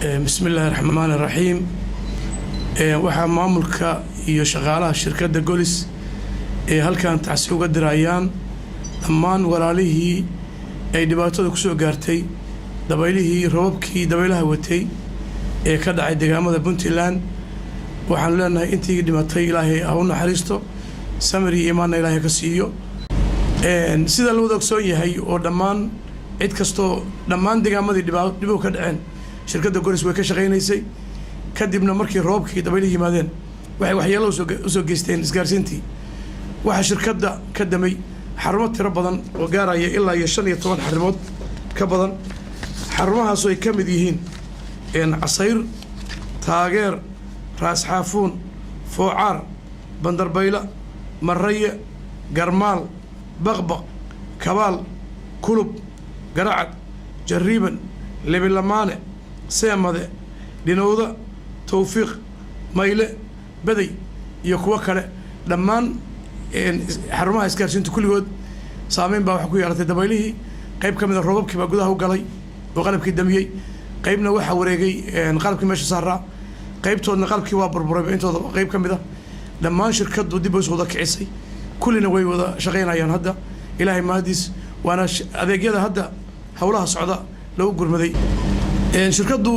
Bismi Illaahi Raxmaani Raxiim. Waxaa maamulka iyo shaqaalaha shirkadda Golis ee halkan tacsi uga dirayaan dhammaan walaalihii ay dhibaatada ku soo gaartay dabaylihii, robabkii dabaylaha watay ee ka dhacay deegaamada Puntland. Waxaanu leenahay, intii dhimatay Ilaahay ha u naxariisto, samir iyo iimaanna Ilaahay ka siiyo. Sida la wada ogsoon yahay oo dhammaan cid kastoo dhammaan deegaamadii dhibo ka dhaceen, shirkadda Golis way ka shaqaynaysay. Kadibna markii roobkii dabaylihii yimaadeen, waxay waxyeello usoo geysteen isgaarsiintii. Waxaa shirkadda ka damay xarumo tiro badan oo gaaraya ilaa iyo 15 xarumood ka badan. Xarumahaasoo ay ka mid yihiin Casayr, Taageer, Raasxaafuun, Foocaar, Bandarbayla, Maraye, Garmaal, Baqbaq, Kabaal, Kulub, Garacad, Jariiban, Lebilamaane, Seemade, Dhinowda, Towfiiq, Mayle, Baday iyo kuwo kale. Dhammaan xarumaha isgaarsiinta kulligood saameyn baa waxa ku yeelatay dabaylihii. Qayb ka mid a roobabkii baa gudaha u galay oo qalabkii damiyey. Qaybna waxaa wareegay qalabkii meesha saaraa. Qaybtoodna qalabkii waa burburay intooda qayb ka mid a. Dhammaan shirkaddu dib bay is wada kicisay, kullina way wada shaqaynayaan hadda, Ilaahay mahadiis. Waana adeegyada hadda howlaha socda lagu gurmaday. Shirkaddu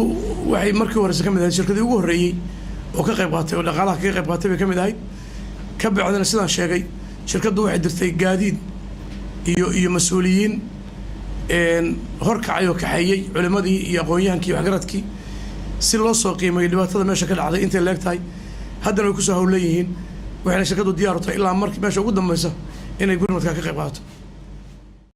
waxay markii horeyse ka mid ahayd shirkadii ugu horreeyey oo ka qayb qaatay oo dhaqaalaha kaga qayb qaatay bay ka mid ahayd. Ka bacdina, sidaan sheegay, shirkaddu waxay dirtay gaadiid iyo mas-uuliyiin horkacay oo kaxeeyey culimmadii iyo aqoon-yahankii iyo waxgaradkii si loo soo qiimeeyo dhibaatada meesha ka dhacday intay leeg tahay. Haddana way kusoo howlan yihiin, waxayna shirkaddu diyaar u tahay ilaa markii meesha ugu dambeysa inay gurmadkaa ka qayb qaadato.